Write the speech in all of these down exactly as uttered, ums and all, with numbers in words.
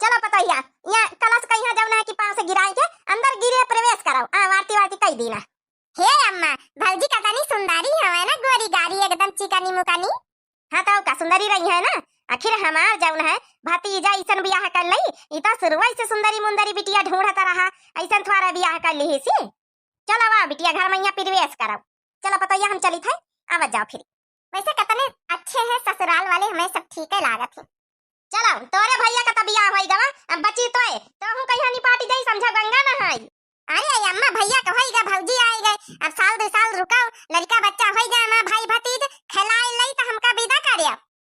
चलो पतोहिया, यहाँ कलश कहिया जौन है कि पाँव से गिराई के अंदर गृह प्रवेश करो, आ, आरती वारती कई दीना। हे अम्मा, भौजी कतनी सुंदरी हवे ना, गोरी गारी एकदम चिकनी मुकनी। हाँ तो का सुंदरी रही है ना, आखिर हमार जौन है भतीजा ऐसन बियाह कर लई, ई तो शुरुआत से सुंदरी मुंदरी बिटिया ढूंढत रहा, ऐसन थोड़ा बियाह कर ली सी। चलो आवा बिटिया, घर में यहाँ प्रवेश करो। चलो पतोहिया, हम चलित है, आवत जाओ फिर। वैसे कितने अच्छे हैं ससुराल वाले, हमें सब ठीक है लागत है। चलो, तोरे भैया का तो बियाह होई गवा, अब बची तोय, तोहू कहिया निपाटी जाई, समझा गंगा नहाई। अरे अम्मा, भैया के होई गा, भौजी आई गए, अब साल दो साल रुको, लड़का बच्चा होई जाए, माँ भाई भतीज खिलाई लई तो हमका विदा करे।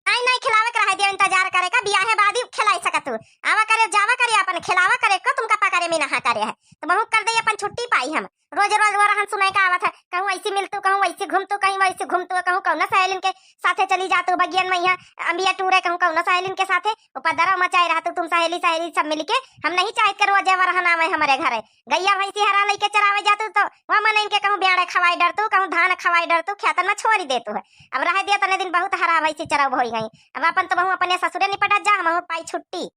आई नहीं खिलावे के रहे दियो, इंतजार करे का, बियाहे बाद ही खिलाई सकत तू। आवा करे, जावा करे, अपन खिलावा करे को तुमका पकड़े में नहा करे है, तो बहुत कर दे अपन छुट्टी पाई हम। रोज रोज वो रहन सुनाई का आवत है, कहूँ ऐसी मिलतू, कहूँ वैसी घूमतू, कहीं वैसी घूमतू, कहूँ कौनो सहेलिन के साथे चली जातू बगियन में, यहाँ अम्बिया टूरे, कहूँ कौनो सहेलिन के साथे ऊपर दरव मचाए रहतू तुम सहेली सहेली सब मिलके। हम नहीं चाहित के रोज वो रहन आवे हमरे घरे। गैया भैंसी हरा लइके चरावे जातू तो वह मन इनके कहूँ ब्याड़े खवाई डरतू, कहूँ धान खवाई डरतू, खेतन में छोड़ी देतू है। अब रह दिया तने दिन बहुत हरा भैंसी चराव होई गई। अब अपन तो बहु अपने ससुरे निपटत जा, हम पाई छुट्टी।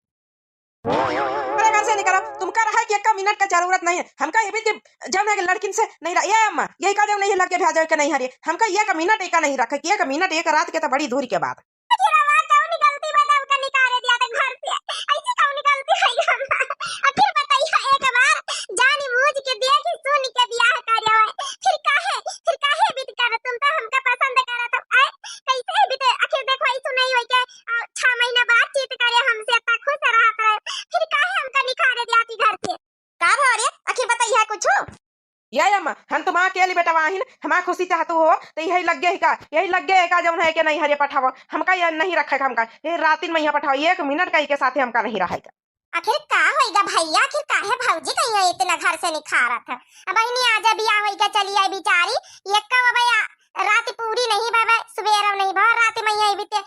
अरे घर से निकलो, तुमका रहे कि एक मिनट का जरूरत नहीं है। हमका ये भी कि जौन है कि लड़किन से नहीं रहा, ये अम्मा, ये का जौन नहीं लगे भेजो के नहीं हरी, हमका एक मिनट एक नहीं रखे कि एक मिनट एक रात के तो बड़ी दूर के बात। आखिर हमार कौन गलती बा, हमका निकाले दिया था घर से, ऐसी कौन गलती है हमार? आखिर बताइए एक बार, जान बूझ के देख सुन के बियाह करे हुए, फिर काहे, फिर काहे बित कर तुम तो हमका पसंद करत हो, आए, कैसे बिते? आखिर देखो ऐसो नहीं होई के आ, छह महीना बातचीत करे हमसे, इतना खुश रहत रहे, फिर काहे हमका निकाले दिया थी घर से? का भवा रे, आखिर बताइए कुछ? ये अम्मा, हम तुम्हारा अकेली बेटवा आहिन, हमार खुशी चाहतू हो, तो यही लग गए का, यही लग गए का जौन है कि नहीं हरे पठावो, हमका ये नहीं रखे का, हमका ये रातिन में यहाँ पठाओ, एक मिनट का इके साथे हमका नहीं रहे का। आखिर का होइगा भैया, आखिर काहे भौजी कहियो इतना घर से निखारत है? अब बहिनी आजा, बियाह होइगा, चली आई बिचारी, ये कब अब या रात पूरी नहीं भवे, सुबेर नहीं भवे, रात में यही बीते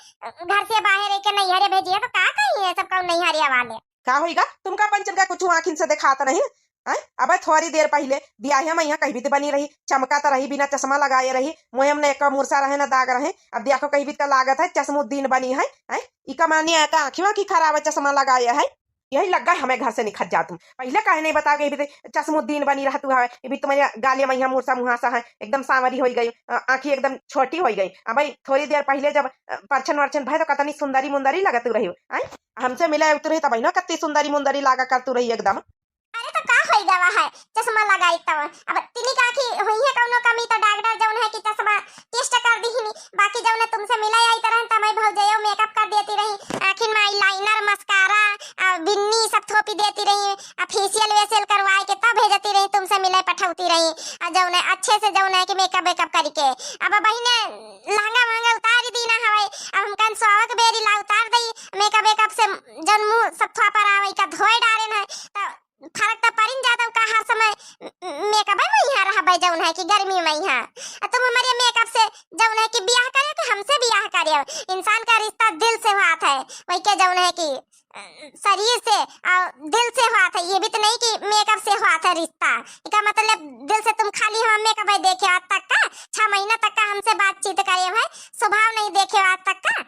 घर से बाहर एक नैहरे भेजी है, तो का कही है सब कहू नैहरे वाले? का होइगा? तुमका पंचन का कुछ आँखिन से देखात नहीं? हैं? अबे थोड़ी देर पहिले बियाहे में यहाँ कहीं भी तो बनी रही, चमका तो रही, बिना चश्मा लगाए रही, मुँह में न एक मुरसा रहे, न दाग रहे। अब देखो कहीं भी तो लागत है चश्मुद्दीन बनी है, हैं? इका माने का आँखी वाँखी खराब है, चश्मा लगाए है, यही लग गए हमें घर से निखट जा तुम। पहिले काहे नहीं बता गई, भी चश्मुद्दीन बनी रहतू है, ये भी तुम्हारे गालिया में यहाँ मुरसा मुहासा है, एकदम सांवरी होई गई, अ, आँखी एकदम छोटी होई गई। अब भाई थोड़ी देर पहिले जब, अ, परछन वरछन भय तो कतनी सुंदरी मुंदरी लगतू रही, हैं? हमसे मिले उतरू रही तब ना कतनी सुंदरी मुंदरी लागा करतू रही एकदम। अरे तो का होई गवा है, चश्मा लगाई तब। अब तिनी का आँखी हुई है कौनो कमी तो डॉक्टर जौन है कि चश्मा टेस्ट कर दी ही नहीं। बाकी जौन है तुमसे मिले आई तरह तब मैं भौजयो मेकअप कर देती रही, आँखिन में eyeliner, mascara, आ, बिन्नी सब थोपी देती रही, आ facial वेशियल करवाए के तब भेजती रही, तुमसे मिले पठौती रही। आ जौन है अच्छे से जौन है कि मेकअप वेकअप करके अब बहिने लहंगा वहंगा उतार दी ना हवे, अब हम कहन सोवक बेरी ला उतार दई, मेकअप वेकअप से जौन मुँह सब थोपा रहा वही का धोए डारे ना, तो फर्क तो परिन जाता का हर समय मेकअप में यहाँ रहबे जौन है कि गर्मी में यहाँ। आ तुम हमारे मेकअप से जौन है कि ब्याह करे तो हमसे ब्याह करे। इंसान का रिश्ता दिल से होत है, वही के जौन है कि, अ, शरीर से और दिल से होत है। ये भी तो नहीं कि मेकअप से होत है रिश्ता। इसका मतलब दिल से तुम खाली हम मेकअप है देखे आज तक का, छह महीना तक का हमसे बातचीत करे है, स्वभाव नहीं देखे आज तक का।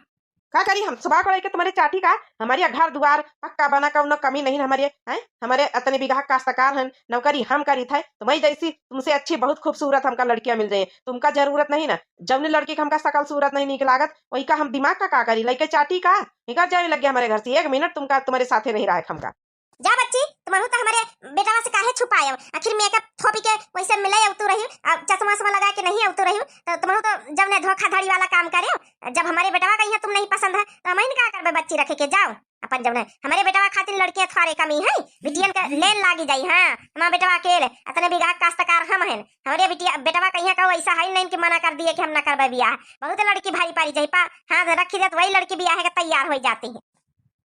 का करी हम सुबह को लेके तुम्हारे चाटी का? हमारे यहाँ घर दुआर पक्का बना, कौनो कमी नहीं हमारे, हैं? हमारे अतने बीघा काश्तकार हैं, नौकरी हम करी थे, तुम्हारी जैसी तुमसे अच्छी बहुत खूबसूरत हमका लड़कियां मिल जाए, तुमका जरूरत नहीं ना। जौने लड़की का हमका शकल सूरत नहीं नीक लागत, वही का हम दिमाग का का करी? लइके चाटी का? निकल जाए लग गया हमारे घर से, एक मिनट तुमका तुम्हारे साथे नहीं रहे हमका। जा बच्ची, तुमहू तो हमारे बेटवा से काहे छुपायो? आखिर मेकअप थोपी के वैसे मिले अवतू रही, अब चश्मा उश्मा लगा के नहीं अवतू रही, तो तुमहू तो जब ने धोखाधड़ी वाला काम करे, जब हमारे बेटवा का यहाँ तुम नहीं पसंद है, तो हम का करबे बच्ची रखे के? जाओ अपन जौन है, हमारे बेटवा खातिर लड़के थोड़े कमी है, बिटियन के लेन लागी जाई। हाँ, हमारे बेटवा अकेले, अतने बीघा काश्तकार हम हैं, हमारे बिटिया, बेटवा कहिया का वैसा है नहीं कि मना कर दिए कि हम ना करबे बियाह। बहुत लड़की भारी पारी जाई पा, हाँ, रखी देत वही लड़की बियाह के तैयार हो जाती है।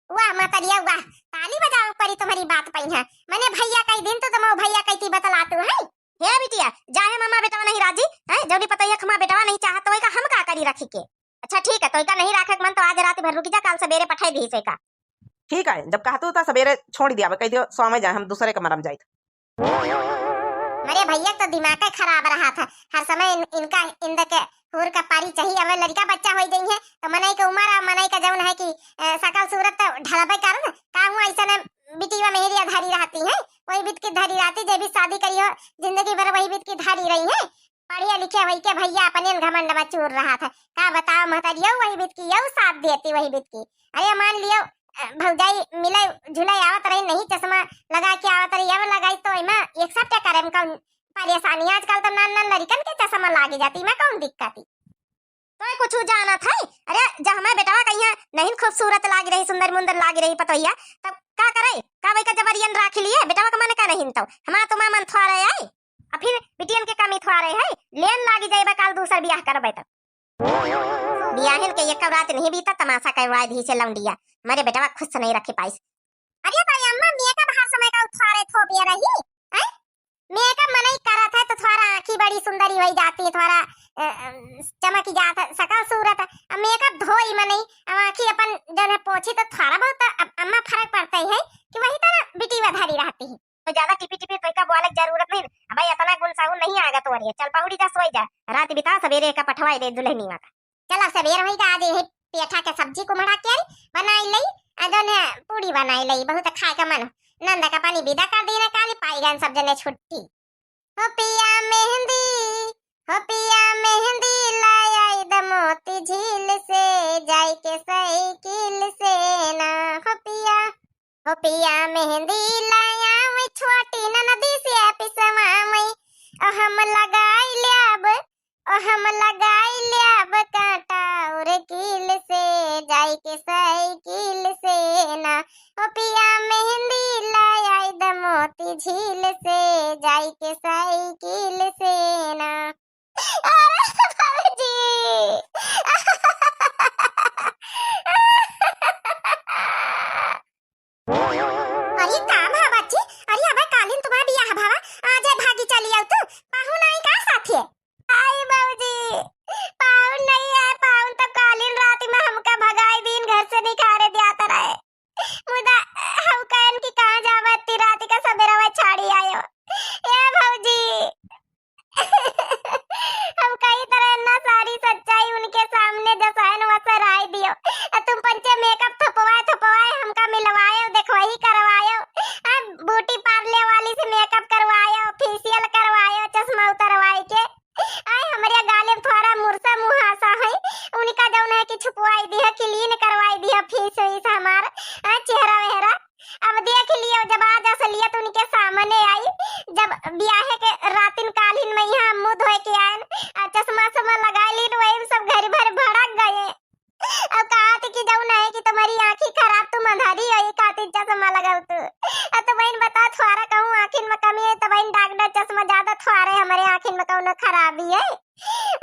वाह मतरिया वाह, ताली बजावे पड़ी तुम्हारी बात पई है। मैंने भैया कई दिन तो तुम भैया कहती बतलातू है। हे बिटिया, जाहे मामा बेटवा नहीं राजी, हैं? जौनी पतैया खमा बेटवा नहीं चाहत, तो वही का हम का करी रखी के? अच्छा ठीक है, तो इका नहीं रखे के मन तो आज रात भर रुकी जा, काल सवेरे पठाई दी से का। ठीक है, जब कहतू तो सवेरे छोड़ दिया, कह दियो स्वामी जाए, हम दूसरे कमरा में जाइत। मेरे भैया तो दिमाग ही खराब रहा था, हर समय इन, इनका इंद के हूर का पारी चाहिए। अब लड़का बच्चा हो गई है तो मनई के उम्र और मनई का जौन है कि, अ, शकल सूरत तो ढलबे कर न। का हुआ ऐसा न बितकी धरी रहती, जे भी शादी करी हो, जिंदगी भर वही बितकी धरी रही है। पढ़िया लिखे वही के भैया अपने घमंड में चूर रहा था। का बताओ महतरियो, वही बितकी यऊ साथ देती, वही बितकी। अरे मान लियो, अ, भौजाई मिले जुले आवत रही, नहीं चश्मा लगा के आवत रही, अब लगाई तो एमा accept करे में कौन परेशानी? आजकल तो नान नान लड़िकन के चश्मा लागी जाती, में कौन दिक्कत ही? तो कुछ जानत है? अरे, जब हमारे बेटवा कहिया नहीं खूबसूरत लागी रही, सुंदर मुंदर लागी रही पतोहिया, तब का करे? का वही का जबरियन राखी लिए? बेटवा का मन का नहीं तो हमारा तो मन थोड़ा है, और फिर बिटियन के कमी थोड़ा है, लेन लागी जाए काल दूसर बियाह करबे तब। बियाहन के एक रात नहीं बीता, तमाशा करवाए दी से लौंडिया। हमारे बेटवा खुश नहीं रखी पाइस। अरे भाई अम्मा, मेकअप हर समय का उठारे थोपिया रही, हैं? मेकअप मनई करत है तो थोड़ा आँखी बड़ी सुंदरी होई जाती है, थोड़ा, अ, अ, चमकी जात है सकल सूरत। अब मेकअप धोई मनई, अब आँखी अपन जौन है पोछी तो थोड़ा बहुत तो अब अम्मा फर्क पड़ता ही है कि वही तरह बिटिया धरी रहती है। तो ज्यादा टिपी टिपी तोइका बोले के जरूरत नहीं। अब भाई इतना गुण सागुन नहीं आएगा तोरे, चल पहुड़ी जा, सोई जा, रात बिता, सवेरे का पठवाई दे दुल्हनिया का। चला सबेर होई गा, आज यही पेठा के सब्जी कुमड़ा के बनाई लई, आ जौन है पूड़ी बनाई लई, बहुत खाए का मन हो। नंद का पानी विदा कर दीना, काली पाई गन सब जने छुट्टी। हो पिया मेहंदी, हो पिया मेहंदी लाई आई द मोती झील से, जाई के साइकिल से ना। हो पिया, हो पिया मेहंदी लाई आवे छोटी ननदी से पिसवा में, ओ हम लगाई लेब, ओ हम लगाई लेब कांटा और कील से, जाई के साइकिल से ना। ओ पिया मेहंदी लाई आई द मोती झील से, जाई के साइकिल से ना। अरे बाबूजी। अरे का भा बच्ची? अरे अबे कालिन तुम्हार बियाह भवा, आजे भागी चली आऊ तू, पाहुन आई का साथे? आई बाबूजी, पाहुन नहीं है, पाहुन तो कालिन रात में हमका भगाई दीन, घर से निकारे दिया तो रहे। मुदा हम कहन कि कहाँ जाबे, इतनी रात का सबेरा में छाड़ी आयो। ए भौजी, हम कही तरह ना सारी सच्चाई उनके सामने जसहन वसहराई दियो। आ तुम पंचे मेकअप थपवाए थपवाए हमका मिलवायो, देखवही करवायो। आ ब्यूटी पार्लर वाली से मेकअप करवायो, फेशियल करवायो, चश्मा उतरवाई के। आए हमरे गाले में थोड़ा मुरसा मुहासा है, उनका जौन है कि छुपवाई दिया, क्लीन करवाई दिया, फेस वेस हमार, आ चेहरा वेहरा। अब देख लियो, जब आज असलियत उनके सामने आई, जब बियाहे के रातिन कालिन में यहाँ मुँह धोए के आयन, आ चश्मा समा लगाई लीन, वही में सब घर भर भड़क गए। अब कहत कि जौन है कि तुम्हारी आँखी खराब, तुम अंधारी हो, ये खातिर चश्मा लगाऊ तू। अब तो बहन बता, थोड़ा कहूँ आँखिन में कमी है, तो बहन डॉक्टर चश्मा ज्यादा थोड़े, हमारे आँखिन में कौनो खराबी है।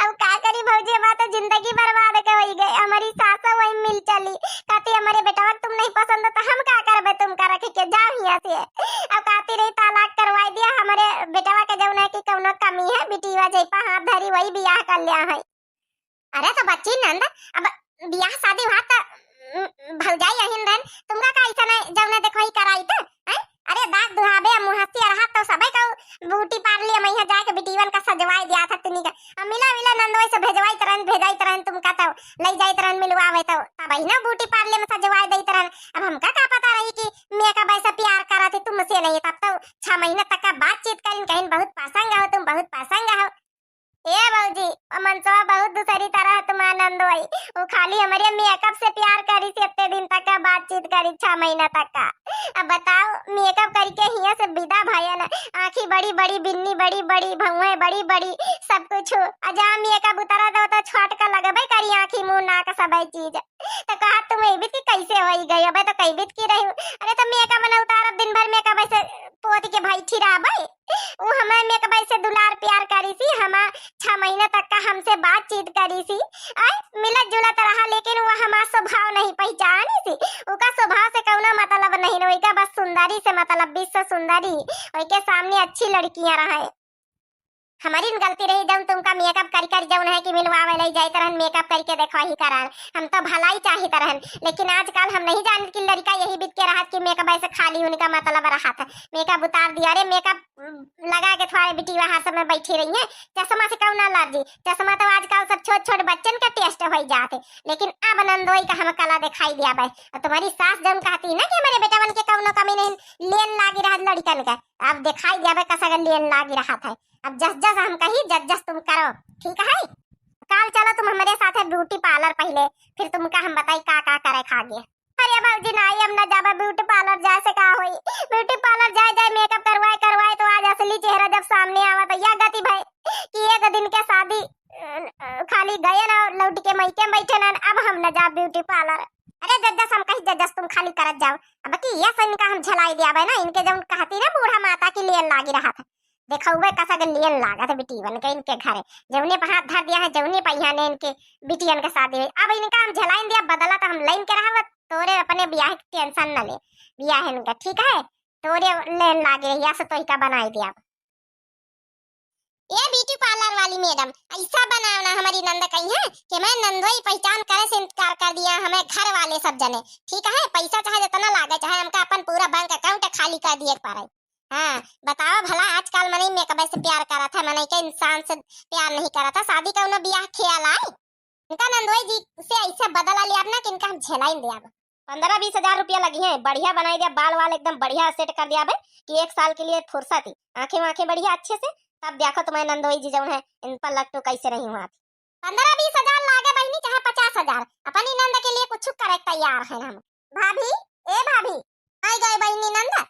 अब का करी भौजी, हमार तो जिंदगी बर्बाद के होई गए। हमारी सास वही मिल चली, कहती हमारे बेटवा के तुम नहीं पसंद तो हम का करबे, तुम का रख के जाओ यहाँ से। अब कहती रही तालाक करवाई दिया, हमारे बेटवा के जौन है कि कौनो कमी है, बिटिया जै पर हाथ धरी वही बियाह कर लिया है। अरे तो बच्ची नंद, अब बियाह शादी हुआ तो, उम, भौजाई अहिन रहन, तुमका का ऐसा नहीं जौन देखो ही कराई तो, हैं? अरे दाग दुहाबे, मुहस्सी रहा तो सबे का ब्यूटी पार्लर में यहाँ जाके बिटियन का सजवाई दिया था तुनी का। अब मिला मिला नंदोई से भेजवाई तरन, भेजाई तरन तुमका तो, ले जाई तरन मिलवावे तो, तब ही ना ब्यूटी पार्लर में सजवाई दे तरन। अब हमका का पता रही कि मेकअप ऐसा प्यार करा थी तुमसे नहीं, तब तो छह महीने तक का बातचीत करिन, कहिन बहुत पसंद हो तुम, बहुत पसंद हो। ए भौजी, ओ मनसवा बहुत दूसरी तरह तुम आनंद होई। वो खाली हमरे मेकअप से प्यार करी से इतने दिन तक का बातचीत करी, छह महीना तक का। अब बताओ, मेकअप करके हियाँ से विदा भयन, आँखी बड़ी बड़ी, बिन्नी बड़ी बड़ी, भौहें बड़ी बड़ी, सब कुछ। आ जहाँ मेकअप उतारा दो तो छोट का लगबे करी आँखी, मुँह, नाक, सबे चीज। तो कहा तुम एबित की कैसे होई गई? अबे तो कई बीत की रही। अरे तो मेकअप ना उतारब, दिन भर मेकअप ऐसे पोत के बैठी रहबे। उ हमें मेकअप ऐसे दुलार प्यार करी सी, हमा छह महीना तक का हमसे बातचीत करी सी। आय, मिलत जुलत रहा, लेकिन वो हमार स्वभाव नहीं पहचानी सी। उका स्वभाव से कौनो मतलब नहीं, ओइका बस सुंदरी से मतलब, विश्व सुंदरी, ओइके सामने अच्छी लड़कियां रहे। हमरी न गलती रही, जौन तुमका makeup करी करी जौन है कि मिलवावे लई जाइत रहन, makeup करी के देखवाही करन। हम तो भलाई चाहित रहन, लेकिन आजकल हम नहीं जानत कि लड़का यही बीत के रहत कि makeup ऐसे खाली उनका मतलब रहत है। Makeup उतार दिया, अरे makeup लगा के थोड़े बिटिया हर समय बैठी रही है। चश्मा से कौन allergy? चश्मा तो आजकल सब छोट छोट बच्चन का test होई जात है, लेकिन अब नंदोई का हम कला दिखाई दिया बे। और तुम्हारी सास जौन कहती ना कि हमारे बेटवन के कौनो कमी नहीं, लेन लागी रहत लड़कन का, अब दिखाई दिया बे कसा के लेन लागी रहत है। अब जस जस हम कही, जस जस तुम करो, ठीक है? काल चलो तुम हमरे साथे beauty parlour पहिले, फिर तुमका हम बताई का का करे खागे। अरे भौजी नाई, हम न जाबे beauty parlour, जाए से का होई? Beauty parlour जाए जाए makeup करवाए करवाए तो आज असली चेहरा जब सामने आवा तो यह गति भई कि एक दिन के शादी, अ, अ, खाली गए ना लौट के मइके में बैठे ना, अब हम न जाब beauty parlour। अरे जस जस हम कही जस जस तुम खाली करत जाओ। अब कि ये से इनका हम झेलाई दिया बे ना, इनके जौन कहती ना बूढ़ा माता की लेन लागी रहत है। देखउबे कसा के लेन लागत है बिटियन के इनके घरे। जौने पे हाथ धर दिया है, जौने पे यहाँ ने इनके बिटियन के शादी हुई। अब इनका हम झेलाइन दिया, बदला तो हम लाइन के रहब, तोरे अपने बियाह के tension न ले, बियाह इनका, ठीक है? तोरे लेन लागे, या से तोहिका बनाई दिया। ए beauty parlour वाली madam, ऐसा बनाओ ना हमारी नंद कही है कि मैं नंदोई पहचान करे से इनकार कर दिया, हमें घर वाले सब जने, ठीक है? पैसा चाहे जितना लागे, चाहे हमका अपन पूरा bank account खाली कर दिए के पड़े। हाँ, बतावा भला, आजकल मनई makeup से प्यार करत है, मनई के इंसान से प्यार नहीं करत है। शादी कौनो बियाह खेल आए? इनका नंदोई जी से ऐसे बदला लिया ना कि इनका हम झेलाइन दिया। पन्द्रह बीस हजार रुपया लगी है, बढ़िया बनाई दिया, बाल वाल एकदम बढ़िया set कर दिया बे कि एक साल के लिए फुर्सत ही, आंखें वांखें बढ़िया अच्छे से, तब देखो तुम्हें नंदोई जी जौन है इन पर लट्टू कैसे नहीं हुआ। पन्द्रह बीस हजार लागे बहिनी, चाहे पचास हजार, अपनी नंद के लिए कुछ करे के तैयार है हम। भाभी, ए भाभी, आई गए बहिनी नंद।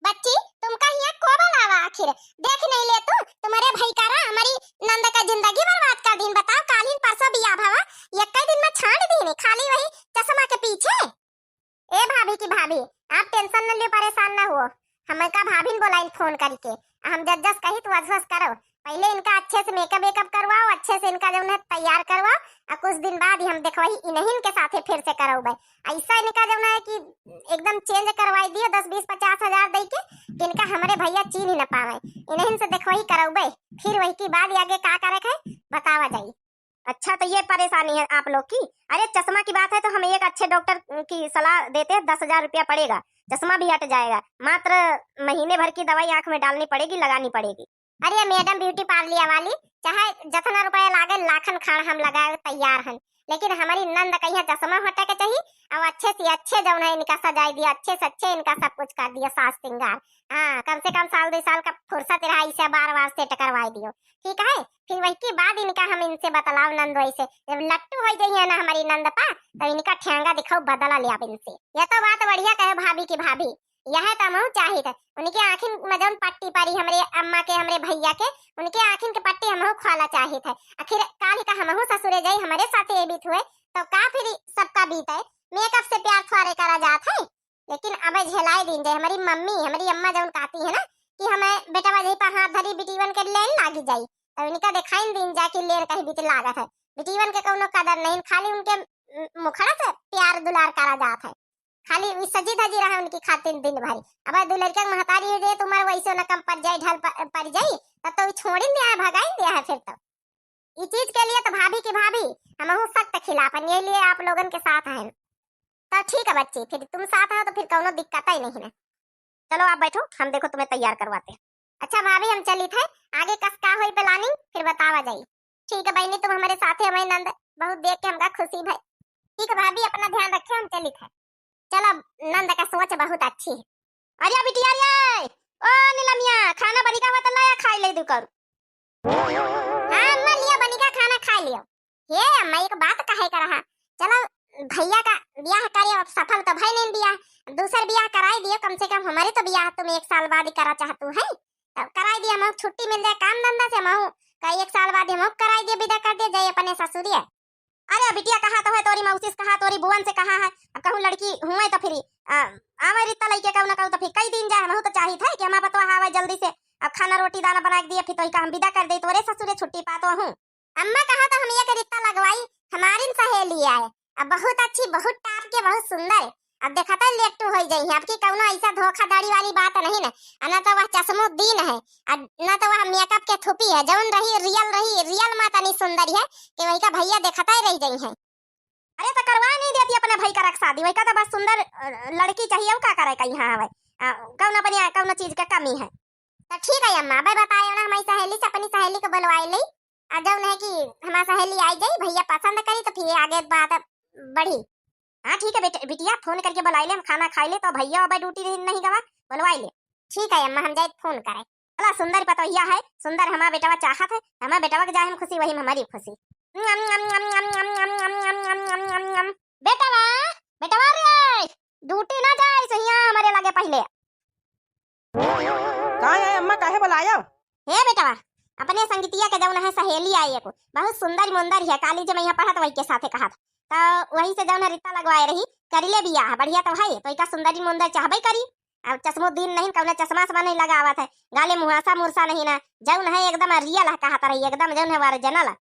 बच्ची, तुमका हियाँ को बोलावा आखिर? देख नहीं ले तू, तुम्हारे भाई का रा हमारी नंद का जिंदगी बर्बाद कर दीन। बताओ, कालिन परसों बियाह भवा, यक्के दिन में छांट दीन, खाली वही चश्मा के पीछे। ए भाभी की भाभी, आप tension न लियो, परेशान न हुओ। हमका भाभी न बोलाइन phone करके, हम जस जस कही तो वस वस करो। पहले इनका अच्छे से makeup वेकअप करवाओ, अच्छे से इनका जौन है तैयार करवाओ, और कुछ दिन बाद ही हम देखवाई इन्हीं के साथे फिर से करौबे। ऐसा इनका जौन है कि एकदम change करवाई दियो, दस बीस पचास हजार दे के, कि इनका हमरे भैया चीन ही न पावे। इन्हीं से देखवाई करौबे, फिर वही की बाद आगे का करे के है, बतावा जाई। अच्छा, तो ये परेशानी है आप लोग की। अरे, चश्मा की बात है तो हम एक अच्छे doctor की सलाह देते हैं, दस हजार रुपया पड़ेगा, चश्मा भी हट जाएगा। मात्र महीने भर की दवाई आंख में डालनी पड़ेगी, लगानी पड़ेगी। अरे madam beauty parlour वाली, चाहे जतना रुपया लागे, लाखन खान हम लगाए तैयार हन, लेकिन हमारी नंद कहिया चश्मा हटे के चाहिए, और अच्छे से अच्छे जौन है इनका सजाई दिया, अच्छे से अच्छे इनका सब कुछ कर दिया, साज सिंगार। हाँ, कम से कम साल दो साल का फुर्सत रहा, इसे बार बार set करवाई दियो, ठीक है? फिर वही के बाद इनका हम इनसे बतलाव नंद वैसे, जब लट्टू हो जाइए ना हमारी नंद पा, तो इनका ठेंगा दिखाओ, बदला ले आप इनसे। यह तो बात बढ़िया कहे भाभी की भाभी, यह तो हमहू चाहित है। उनके आँखिन में जौन पट्टी परी हमरे अम्मा के, हमरे भैया के, उनके आँखिन के पट्टी हमहू खोला चाहित है। आखिर काल का हमहू ससुरे जाई, हमरे साथे ये बीत हुए, तो का फिर सबका बीत है? Makeup से प्यार थोड़े करा जात है, लेकिन अबे झेलाई दिन जाए। हमारी मम्मी, हमारी अम्मा जौन कहती है ना कि हमें बेटवा जही पर हाथ धरी बिटिवन के लेन लागी जाई, तो इनका दिखाई दिन जा कि लेन कहीं बीत लागत है। बिटिवन के कौनो कदर नहीं, खाली उनके मुखड़ा से प्यार दुलार करा जात है। खाली उ सजी धजी रहे उनकी खातिर दिन भरी। अब दू लड़का के महतारी हो जाए तो उम्र वैसे न कम पड़ जाए, ढल प-, पड़ जाए, तब तो उ छोड़िन दिया है, भगाइन दिया है। फिर तो ई चीज के लिए तो भाभी की भाभी, हमहू सख्त खिलाफ हन, ये लिए आप लोगन के साथ हैं। तो ठीक है बच्ची, फिर तुम साथ हो तो फिर कौनो दिक्कत ही नहीं है। चलो आप बैठो, हम देखो तुम्हें तैयार करवाते हैं। अच्छा भाभी, हम चलित है, आगे कस का होई planning, फिर बतावा जाई। ठीक है बहिनी, तुम हमारे साथे हमारी नंद बहुत देख के हमका खुशी भई। ठीक है भाभी, अपना ध्यान रखे, हम चलित है। चलो, नंद का सोच बहुत अच्छी है। अरे बिटिया रे, ओ नीलमिया, खाना बनिका हुआ तो लाया, खाई ले दू करू। हाँ अम्मा, लिया बनिका खाना खाई लियो। हे अम्मा, एक बात कहे का रहा, चलो भैया का ब्याह करे, अब सफल तो भई नहीं ब्याह, दूसर ब्याह कराई दियो, कम से कम हमारे तो ब्याह तुम एक साल बाद ही करा चाहतू है, तब कराई दियो, हमहू छुट्टी मिल जाए काम धंधा से, हमहू का एक साल बाद हमहू कराई दियो, विदा कर दियो, जाए अपने ससुरिया। अरे बिटिया, कहा तो है तोरी मौसी से, कहा तोरी बुअन से, कहा है, अब कहूँ लड़की हुए तो फिर, आ, आवे रित्ता लइके कहूँ ना कहूँ तो फिर कई दिन जाए, हमहू तो चाहित है कि हमार पतवा आवे जल्दी से, अब खाना रोटी दाना बना के दिए, फिर तोहिका हम विदा कर दे, तोरे ससुरे छुट्टी पा तो हूँ। अम्मा कहा तो हम एक रित्ता लगवाई, हमारिन सहेली आए, अब बहुत अच्छी, बहुत top के, बहुत सुंदर, अब देखत है लेटू होइ जइहैं। अब की कउनो अइसा धोखाधड़ी वाली बात नहीं न, आ न तो वह चश्मुद्दीन है, आ न तो वह मेकअप के थुपी है। जउन रही रियल रही, रियल मा तनी सुंदरी है कि वही का भइया देखत ही रहि जइहैं। अरे तो करवा नहीं देती अपने भाई का रख शादी, वही का तो बस सुंदर, अ, लड़की चाहिए, वो का करे का यहाँ हवे? अ, कउन अपने, कउन चीज के कमी है? तो ठीक है अम्मा, अबे बताए ना, हमारी सहेली से अपनी सहेली को बुलवाए ले, आ जउन है कि हमारी सहेली आई जाई, भइया पसंद करी तो फिर आगे बात बढ़ी। हाँ ठीक है बेट-, बिटिया, फोन करके बुलाई ले, हम खाना खाई ले, तो भइया अबे ड्यूटी नहीं, नहीं गवा, बुलवाई ले। ठीक है अम्मा, हम जाए फोन करे। भला सुंदर पतोहिया है, सुंदर हमार बेटवा चाहत है, हमार बेटवा के जाए हम खुशी, वही में हमारी खुशी। बेटवा, बेटवा रे, ड्यूटी ना जाए, सहिया हमारे लगे पहिले। का है अम्मा, काहे बुलायो? हे बेटवा, अपने संगीतिया के जउन है सहेली आई एको, बहुत सुंदर मुंदर है, काली जे मैं यहाँ पढ़त वही के साथे कहत, तो वही से जउन है रिश्ता लगवाए रही, करी ले बियाह, बढ़िया तो है, तो इका सुंदरी मुंदर चाहबे करी। अब चश्मो दिन नहीं, कउनो चश्मा वश्मा नहीं लगावत है, गाले मुहासा मुरसा नहीं ना, जउन है एकदम रियल है, कहत रही एकदम जउन है ओरिजिनल।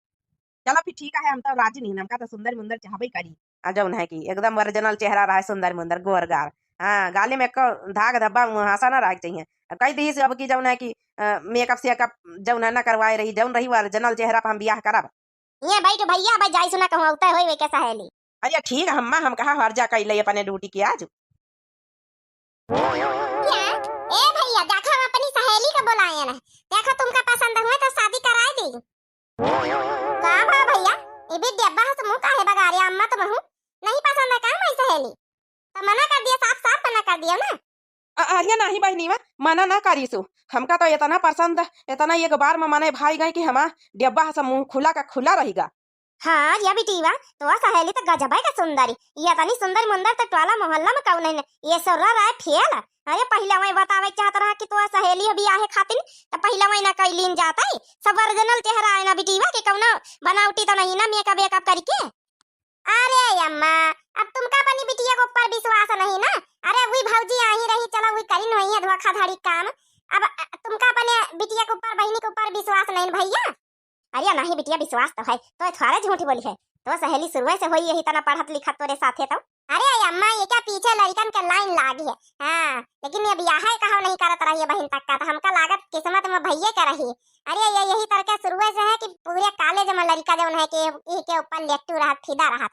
चलो फिर ठीक है, हम तो राजी नहीं, हमका तो सुंदर मुंदर चाहबे करी। आ जउन है कि एकदम ओरिजिनल चेहरा रहे, सुंदर मुंदर गोर गार। हाँ, गाले में एको धाग धब्बा मुहासा ना रहे के चाहिए। आ कह दीस अब की जउन है कि, अ, मेकअप सेकअप जउन है ना करवाए रही, जउन रही ओरिजिनल चेहरा पर हम बियाह करब। ये बैठ भइया, अब जाई सुना कहूँ उतय होई वे के सहेली। अरे ठीक है अम्मा, हम कहा हर जा कैले अपने ड्यूटी के आज। क्या? ए भइया, देखा हम अपनी सहेली को बुलाए ना, देखा तुमका पसंद हुए तो शादी कराए दी। का भा भइया, ये भी डेब्बा है, मुँह काहे बगाड़े, अम्मा तुम हूँ, नहीं पसंद है का हमारी सहेली? तो मना कर दिया, साफ साफ मना कर दिया ना। अ-, अरे नहीं बहिनीवा, मना ना करीसु, हमका तो इतना पसंद, इतना एक बार में मने भाई गए कि हमार डेब्बा हस मुँह खुला का खुला रहिगा। हाँ या बिटीवा, तो सहेली तो गजबे का सुंदरी, ये इतनी सुंदर मुंदर तो टोला मोहल्ला में कउनो नहीं, ये सोरा राय फेल। अरे पहिले वही बतावे चाहत रहा कि तो सहेली अभी आहे खातिर, तो पहिले वही ना कैलीन जाते, सब ओरिजिनल चेहरा है ना बिटीवा के, कउनो बनावटी तो नहीं ना मेकअप वेकअप करके। अरे अम्मा, अब तुमका अपनी बिटिया के ऊपर विश्वास नहीं ना? अरे वही भौजी आई रही, चलो वही करिन होई है धोखाधड़ी काम। अब, अ, तुमका अपने बिटिया के ऊपर, बहिनी के ऊपर विश्वास नहीं भइया? अरे नहीं बिटिया, विश्वास तो है, तो थोड़े झूठ बोली है, तो सहेली शुरुए से होई यही तना पढ़त लिखत तोरे साथे तो। अरे अम्मा, ये क्या पीछे लड़िकन के लाइन लागी है? हाँ, लेकिन ये बियाह है कहो नहीं करत रही है बहिन तक का, तो हमका लागत किस्मत में भइये के रही। अरे ये यही तरह के शुरुए से है कि पूरे कॉलेज में लड़िका जउन है कि इही के ऊपर लेटू रहत, फिदा रहत।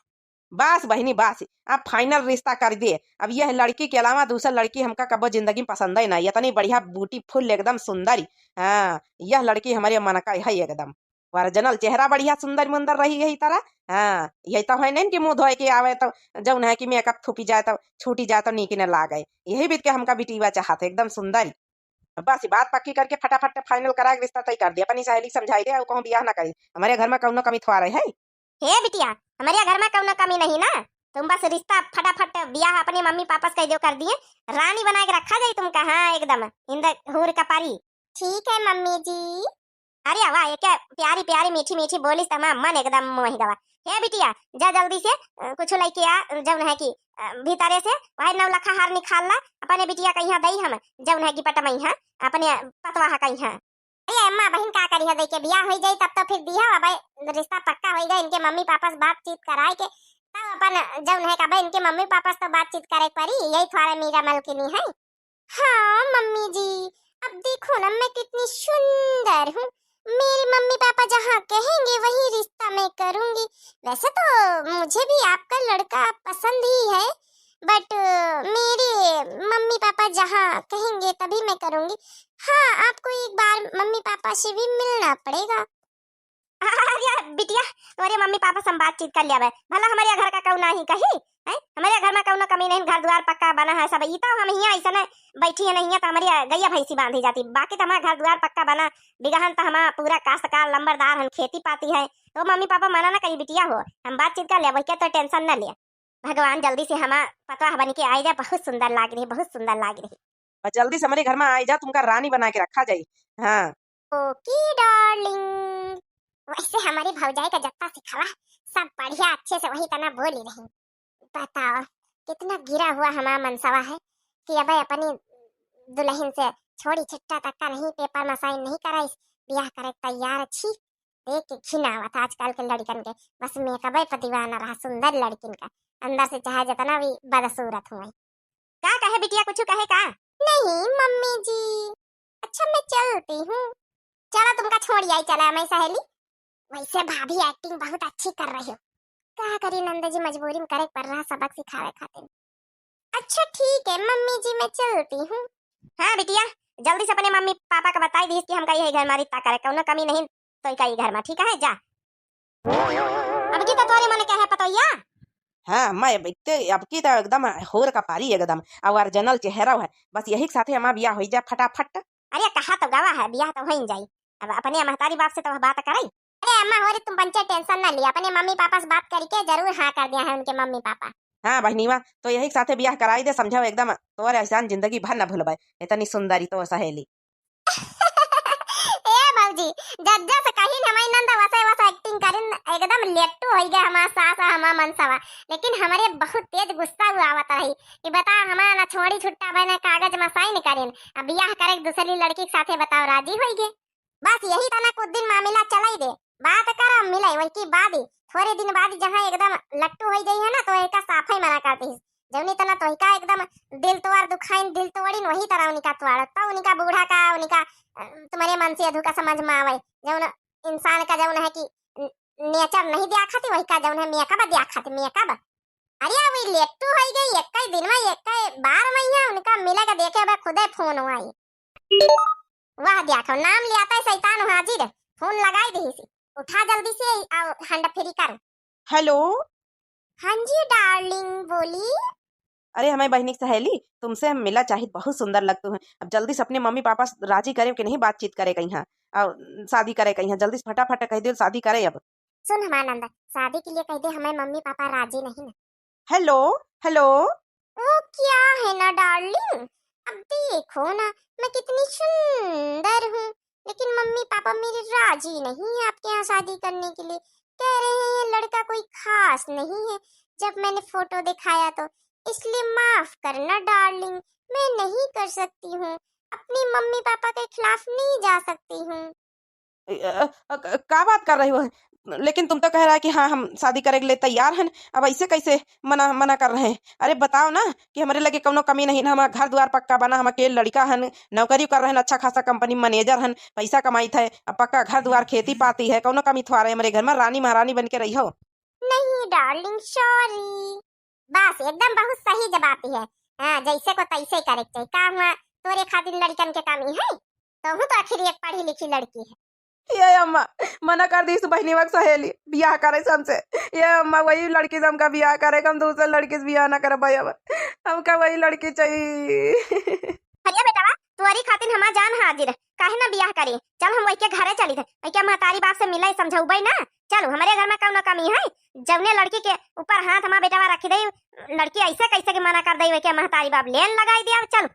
बस बहिनी बस, अब final रिश्ता कर दिए। अब यह लड़की के अलावा दूसर लड़की हमका कबो जिंदगी में पसंद ही ना। इतनी बढ़िया beautiful एकदम सुंदरी, हाँ, यह लड़की हमारे मन का है एकदम। ओरिजिनल चेहरा बढ़िया सुंदर मुंदर रही यही तरह। हाँ, यही तो है नहीं कि मुँह धोए के आवे तो जउन है कि मेकअप थूपी जाए तो छूटी जाए तो नीक न लागे। यही बीत के हमका बिटीवा चाहत है एकदम सुंदरी। बस ई बात पक्की करके फटाफट final करा के रिश्ता तय कर दे, अपनी सहेली समझाई दे और कहूँ बियाह ना करी। हमारे घर में कउनो कमी थोड़ा रहे है। हे बिटिया, हमारे घर में कउनो कमी नहीं ना, तुम बस रिश्ता फटाफट बियाह अपने मम्मी पापा से कह दो कर दिए, रानी बना के रखा जाई तुमका, हाँ एकदम इंदर हूर का परी। ठीक है मम्मी जी। अरे वाह, ये क्या प्यारी प्यारी मीठी मीठी बोली, तमा मन एकदम मोहि गवा। हे बिटिया, जा जल्दी से, अ, कुछ लेके आ, जउन है कि, अ, भीतरे से वही नौ लखा हार निकाल ला, अपने बिटिया कहिया दई हम, जउन है कि पटमई है, अपने पतवा है कहिया। अरे अम्मा बहिन का करी है, देखे बियाह होई जाई तब तो फिर दिया, अब रिश्ता पक्का होई गए, इनके मम्मी पापा से बातचीत कराए के तब अपन जउन है कि अब इनके मम्मी पापा से तो बातचीत करे के पड़ी, यही थोड़ा मीरा मलकिनी है। हाँ मम्मी जी, अब देखो ना मैं कितनी सुंदर हूँ। मेरे मम्मी पापा जहाँ कहेंगे वही रिश्ता मैं करूँगी। वैसे तो मुझे भी आपका लड़का पसंद ही है, but मेरे मम्मी पापा जहाँ कहेंगे तभी मैं करूँगी। हाँ, आपको एक बार मम्मी पापा से भी मिलना पड़ेगा। अरे बिटिया, तोरे मम्मी पापा से हम बातचीत कर लिया बे। भला हमारे घर का कउनो नहीं कही, हैं? हमारे घर में कउनो कमी नहीं, घर द्वार पक्का बना है सब। ई तो हम हियाँ ऐसे न बैठी है नहीं है तो हमारी गैया भैंसी बांधी जाती, बाकी तो हमारा घर द्वार पक्का बना, बिगहन तो हमारा पूरा काश्तकार लंबरदार हम खेती पाती है। तो मम्मी पापा मना ना कही बिटिया हो, हम बातचीत कर लिया, वही के तो tension न लिया। भगवान जल्दी से हमार पतवाह बन के आई जाए, बहुत सुंदर लाग रही, बहुत सुंदर लाग रही। और जल्दी से हमारे घर में आई जा, तुमका रानी बना के रखा जाई। हाँ। ओके डार्लिंग, वैसे हमारी भौजाई का जत्ता सिखावा, सब बढ़िया अच्छे से वही तना बोली रही। बताओ कितना गिरा हुआ हमारा मनसवा है कि अब अपनी दुल्हन से छोड़ी छिट्टा तक का नहीं, paper में sign नहीं कराइस, ब्याह करे के तैयार अच्छी। देख के घिन आवत है आजकल के लड़कन के, बस मेकअपे पर दीवाना रहा, सुंदर लड़किन का, अंदर से चाहे जितना भी बदसूरत हुए। का कहे बिटिया, कुछ कहे का? नहीं मम्मी जी, अच्छा मैं चलती हूँ। चलो तुमका छोड़ आई, चला मैं सहेली। वैसे भाभी acting बहुत अच्छी कर रही हो। का करी नंद जी, मजबूरी में करे के पड़ रहा सबक सिखावे खातिर। अच्छा ठीक है मम्मी जी, मैं चलती हूँ। हाँ बिटिया, जल्दी से अपने मम्मी पापा का बताई दीस कि हमका यही घर मा रिश्ता करे, कौनो कमी नहीं तो का ई घर मा, ठीक है, जा। अब की तो तोरे मन के है पतोहिया। हाँ, मैं अब इतने, अब की तो एकदम होर का पारी एकदम, और original चेहरा है, बस यही के साथे हमार बियाह हो जाए फटाफट। अरे कहा तो गवा है, बियाह तो हो ही जाई। अब अपने महतारी बाप से तो बात करे। अरे अम्मा, हो रे, तुम पंचे tension ना लिया, अपने मम्मी पापा से बात करके जरूर हाँ कर दिया है उनके मम्मी पापा। हाँ बहनीवा, तो यही के साथे बियाह कराई दे, समझाओ एकदम, तोरे एहसान जिंदगी भर न भूलबे, इतनी सुंदरी तो सहेली। ए भौजी, जज्जा से कहिन हमारी नंद वसे वसे acting करिन, एकदम लेट्टू होई गए हमार सास और हमार मनसवा। लेकिन हमरे बहुत तेज गुस्सा हुआ आवत रही कि बता हमार ना छोड़ी छुट्टा बने कागज में sign करिन, अब बियाह करे के दूसरी लड़की के साथे बताओ राजी होई गए। बस यही तना कुछ दिन मामला चलाई दे, बात कर मिले वही की बाद ही, थोड़े दिन बाद ही जहाँ एकदम लट्टू होई गई है ना तो एका साफे मना कर दीस। जौनी तना तोहिका एकदम दिल तोड़ दुखाइन, दिल तोड़िन, वही तरह उनका तोड़। तो उनका बूढ़ा का, उनका, अ, तुम्हारे मन से अधू का समझ में आवे। जौन इंसान का जौन है कि न-, nature नहीं दिया खाती, वही का जौन है makeup दिया खाती, makeup। अरे, वही लेट्टू होई गई, एक ही दिन में, एक ही बार में यहाँ उनका मिले के देखे, अब खुदे फोन हुआ है। वाह, देखो, नाम लिया था शैतान हाजिर, फोन लगाई दीस। उठा जल्दी से, आओ, hand free कर। हेलो। हाँ जी डार्लिंग, बोली। अरे हमारी बहिनी की सहेली, तुमसे हम मिला चाहित, बहुत सुंदर लगतू है। अब जल्दी से अपने मम्मी पापा से राजी करे कि नहीं, बातचीत करे कहीं, और शादी करे कहीं, जल्दी से फटाफट कह दो शादी करे अब। सुन हमार नंदा, शादी के लिए कह दे, हमारे मम्मी पापा राजी नहीं ना। हेलो, हेलो। वो क्या है ना डार्लिंग, अब देखो ना, मैं कितनी सुंदर हूँ, लेकिन मम्मी पापा मेरे राजी नहीं है आपके यहाँ शादी करने के लिए। कह रहे हैं लड़का कोई खास नहीं है, जब मैंने फोटो दिखाया तो। इसलिए माफ करना डार्लिंग, मैं नहीं कर सकती हूँ, अपनी मम्मी पापा के खिलाफ नहीं जा सकती हूँ। ए, अ, अ, क-, का बात कर रही हो? लेकिन तुम तो कह रहा है कि हाँ, हम शादी करे के लिए तैयार हन, अब ऐसे कैसे मना, मना कर रहे हैं? अरे बताओ ना कि हमरे लगे कौनो कमी नहीं ना, हमारा घर द्वार पक्का बना, हम अकेले लड़का हन, नौकरी कर रहे हैं, अच्छा खासा कंपनी में मैनेजर हन, पैसा कमाइत है, अब पक्का घर द्वार, खेती पाती है, कौनो कमी थोड़ा है हमरे घर में, रानी महारानी बन के रही हो। नहीं डार्लिंग, सॉरी। बस एकदम बहुत सही जवाब है। हाँ, जैसे को तैसे करे के चाहिए। का हुआ, तोरे खातिर लड़कन के कमी है? तोहू तो आखिर एक पढ़ी लिखी लड़की है। ये अम्मा, मना कर दीस बहिनीवा के सहेली बियाह करे से हमसे। ये अम्मा, वही लड़की से हमका बियाह करे, हम दूसरे लड़की से बियाह ना करब भाई। अब हमका वही लड़की चाहिए। अरे बेटवा, तोरी खातिर हमार जान हाजिर, काहे ना बियाह करी? चल हम वही के घरे चली थे, वही के महतारी बाप से मिले, समझौबे ना। चल, हमरे घर में कौनो कमी है? जौने लड़की के ऊपर हाथ हमार बेटवा रखी दे, लड़की ऐसे कैसे के मना कर दे, वही के महतारी बाप लेन लगाई दिया। चल।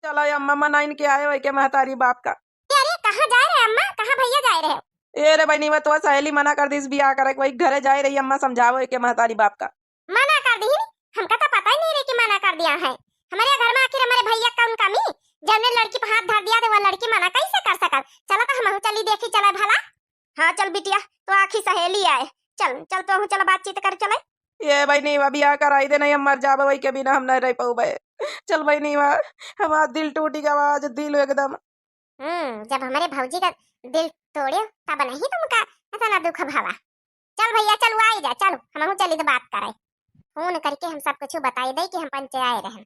चलो अम्मा, मनाइन के आए वही के महतारी बाप का। ए, अरे, कहाँ जाए रहे अम्मा? कहाँ भैया जाए रहे? ए रे बहिनी, मैं तो सहेली मना कर दीस बियाह करे, वही घरे जाए रही अम्मा, समझाओ वही के महतारी बाप का। मना कर दी? हमका तो पता ही नहीं रहे कि मना कर दिया है। हमारे घर में आखिर हमारे भैया कौन कमी, जौने लड़की पे हाथ धर दिया थे, वो लड़की मना कैसे कर सकल? चलो तो हमहू चली देखी, चले भला। हाँ चल बिटिया, तो आखी सहेली आए, चल चल, तो चल बातचीत कर चले। ये बहिनी, अब बियाह कराई दे, नहीं हम मर जाबे, वही के बिना हम नहीं रह पाऊबे। चल बहिनी, हमार दिल टूटी गवा आज, दिल एकदम। हम्म, जब हमारे भौजी का दिल तोड़े तब नहीं तुमका इतना दुख भावा। चल भैया, चल, वो आई जा, चल, हमहू चली तो बात करे। फोन करके हम सब कुछ बताई दे कि हम पंचे आए रहन।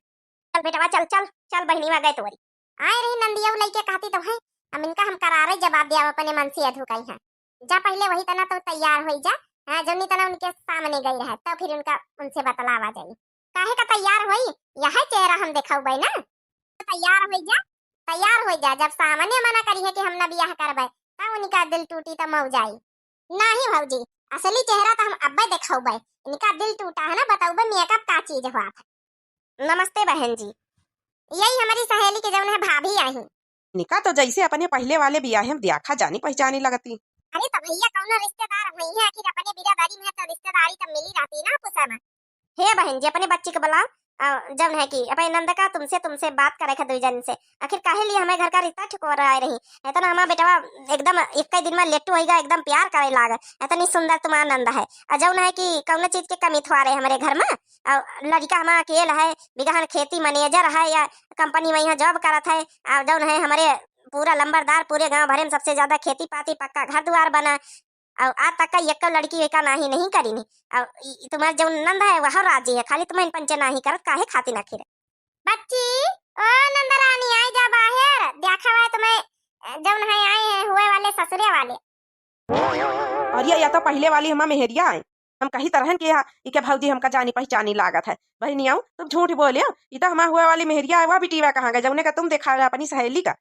चल बेटवा, चल, चल, चल बहिनी, आ गए तोरी। आए रही नंदिया, उ लइके कहती तो है, अब इनका हम करारे जवाब दिया अपने मन से अधू कही है। जा पहले वही तना तो तैयार होई जा, हाँ, जौनी तना उनके सामने गई रहे, तो फिर उनका, उनसे बतलावा जाई। काहे का तैयार होई, यह चेहरा हम देखाउबे ना। तो तैयार होई जा, तैयार होई जा, जब सामने मना करी है कि हम ना बियाह करबे, तब उनका दिल टूटी तो मऊ जाई। नाही भौजी, असली चेहरा तो हम अब्बे देखाउबे, इनका दिल टूटा है ना, बताउबे makeup का चीज हुआ था। नमस्ते बहन जी। यही हमारी सहेली के जौन है भाभी आई। निका तो जैसे अपने पहले वाले बियाहे में देखा जानी पहचानी लगती। अरे तो भैया कौनो रिश्तेदार हुई है, आखिर अपने बिरादरी में है तो रिश्तेदारी तो मिली रहती ना आपस में। हे बहन जी, अपने बच्ची के बुलाओ, अ, जौन है कि अपने नंद का तुमसे, तुमसे बात करे के दुई जन से। आखिर काहे लिए हमें घर का रिश्ता ठिकोर आए रही? इतना हमार बेटवा एकदम एक ही दिन में लेटू होइगा, एकदम प्यार करे लाग, इतनी सुंदर तुम्हार नंद है। और जौन है कि कौनो चीज के कमी थोड़े हमरे घर में, और लड़का हमार अकेल है, बिगहन खेती मैनेजर है या कंपनी में यहाँ जॉब करत है, और जौन है हमरे पूरा लंबरदार, पूरे गांव भरे में सबसे ज्यादा खेती पाती, पक्का घर दुआर बना, और आज तक का एक लड़की एका नाही नहीं करी नहीं। और ई, ई तुम्हार जौन नंद है वह राजी है, खाली तुम्हें पंचे नाही करत काहे खातिर आखिर? बच्ची, ओ नंदरानी, आई जा बाहर, देखा है तुम्हें, अ, जौन है आए हैं हुए वाले ससुरे वाले। अरे, या तो पहिले वाली हमार मेहरिया है। हम कही तरहन के यहाँ, इके भौजी हमका जानी पहचानी लागत है। बहिनी आऊ, तुम झूठ बोले हो, ई तो हमार हुए वाली मेहरिया है, वह बिटिया कहाँ गए, जौने का तुम देखा है अपनी सहेली का?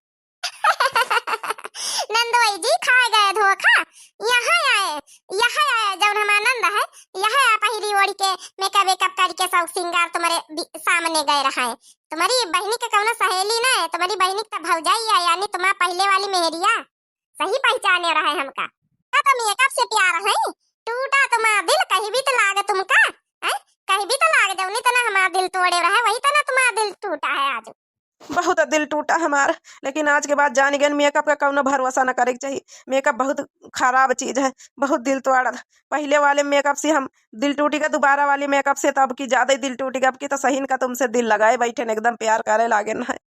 नंदोई जी खा गए धोखा। यहाँ आए, यहाँ आए, जौन हमार नंद है, यहाँ आ पहिरी ओढ़ के, मेकअप वेकअप करके, शौक सिंगार तुम्हारे बी-, सामने गए रहा है। तुम्हारी बहिनी के कौनो सहेली ना है, तुम्हारी बहिनी के तो भौजाई है, यानी तुम्हार पहिले वाली मेहरिया। सही पहचाने रहे हमका। तो, तो मेकअप से प्यार है, टूटा तुम्हार दिल, कहीं भी तो लाग तुमका, हैं? कहीं भी तो लाग, जौनी तना हमार दिल तोड़े रहे, वही तना तुम्हार दिल टूटा है आज। बहुत दिल टूटा हमार, लेकिन आज के बाद जान गए मेकअप का कौनो भरोसा न करे के चाहिए। मेकअप बहुत खराब चीज है, बहुत दिल तोड़त। पहिले वाले मेकअप से हम दिल टूटी का, दोबारा वाली मेकअप से तो अब की ज्यादा ही दिल टूटी का। अब की तो सही का तुमसे दिल लगाए बैठे न, एकदम प्यार करे लागे न है।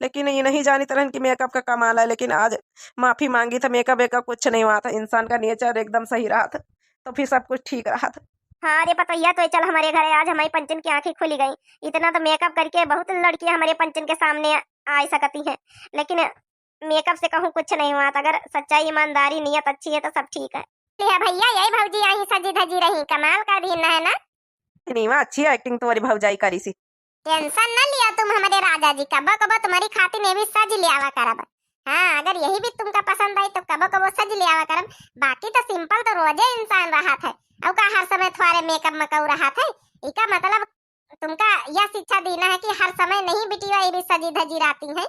लेकिन ये नहीं जानी तरहन कि मेकअप का कमाल है, लेकिन आज माफी मांगी था, मेकअप वेकअप कुछ नहीं हुआ था, इंसान का नेचर एकदम सही रहा था, तो फिर सब कुछ ठीक रहा था। हाँ रे पतोहिया, तो चल हमारे घरे, आज हमारी पंचन की आंखें खुली गई। इतना तो मेकअप करके बहुत लड़कियां हमारे पंचन के सामने आ सकती हैं, लेकिन मेकअप से कहूँ कुछ नहीं हुआ था। अगर सच्चाई, ईमानदारी, नियत अच्छी है तो सब ठीक है। ले भैया, यही भौजी आई सजी धजी रही, कमाल का दिन है ना? सिनेमा अच्छी एक्टिंग तुम्हारी भौजाई करी सी। टेंशन न लियो तुम हमरे राजा जी, कबो कबो तुम्हारी खातिर ने भी सज ले आवा करब। हाँ, अगर यही भी तुमका पसंद आई तो कबो कबो सज ले आवा करब। बाकी तो सिंपल तो रोजे इंसान रहत है, और का हर समय थोड़े मेकअप मकऊ रहत है? इका मतलब तुमका यह शिक्षा देना है कि हर समय नहीं बिटिया ये भी सजी धजी रहती हैं।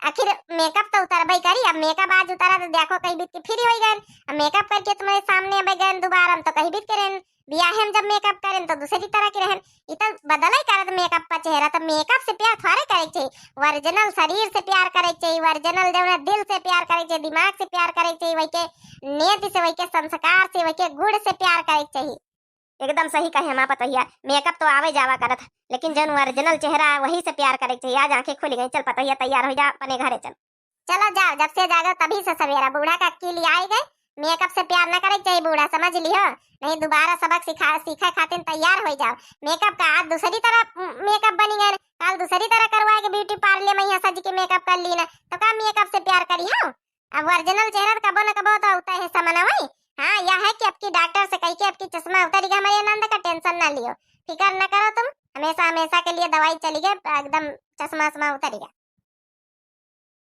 आखिर मेकअप तो उतरबे करी, अब मेकअप आज उतरा तो देखो कहीं बीत के फिर हो गए, अब मेकअप करके तुम्हारे सामने अब गए दोबारा, हम तो कहीं बीत के रहन, बियाहे में जब मेकअप करें तो दूसरी तरह के रहन। इ तो बदल ही करत मेकअप का चेहरा, तो मेकअप से प्यार थोड़े करे के चाहिए, ओरिजिनल शरीर से प्यार करे के चाहिए, ओरिजिनल जौन है दिल से प्यार करे के चाहिए, दिमाग से प्यार करे के चाहिए, वही के नीति से, वही के संस्कार से, वही के गुण से प्यार करे के चाहिए। एकदम सही कहे हमार पतोहिया, मेकअप तो आवे जावा करत है, लेकिन जौन ओरिजिनल चेहरा है वही से प्यार करे के चाहिए। आज आंखें खुल गई, चल पतोहिया तैयार हो जा, अपने घरे चल। चलो जाओ, जब से जागो तभी से सवेरा। बूढ़ा का अक्की लियाई गए, मेकअप से प्यार न करे के चाहिए बूढ़ा, समझ लियो, नहीं दोबारा सबक सिखा, सीखे खातिर तैयार हो जाओ। मेकअप का आज दूसरी तरह मेकअप बनी गए, कल दूसरी तरह करवाए के ब्यूटी पार्लर में यहाँ सज के मेकअप कर ली ना, तो का मेकअप से प्यार करी हो? अब ओरिजिनल चेहरा तो कबो न कबो तो उतर है समनवई। हाँ, यह है कि अबकी डॉक्टर से कही के अबकी चश्मा उतरी गया, हमारे आनंद का टेंशन ना लियो, फिकर न करो तुम, हमेशा हमेशा के लिए दवाई चली गई, एकदम चश्मा वश्मा उतरी गया।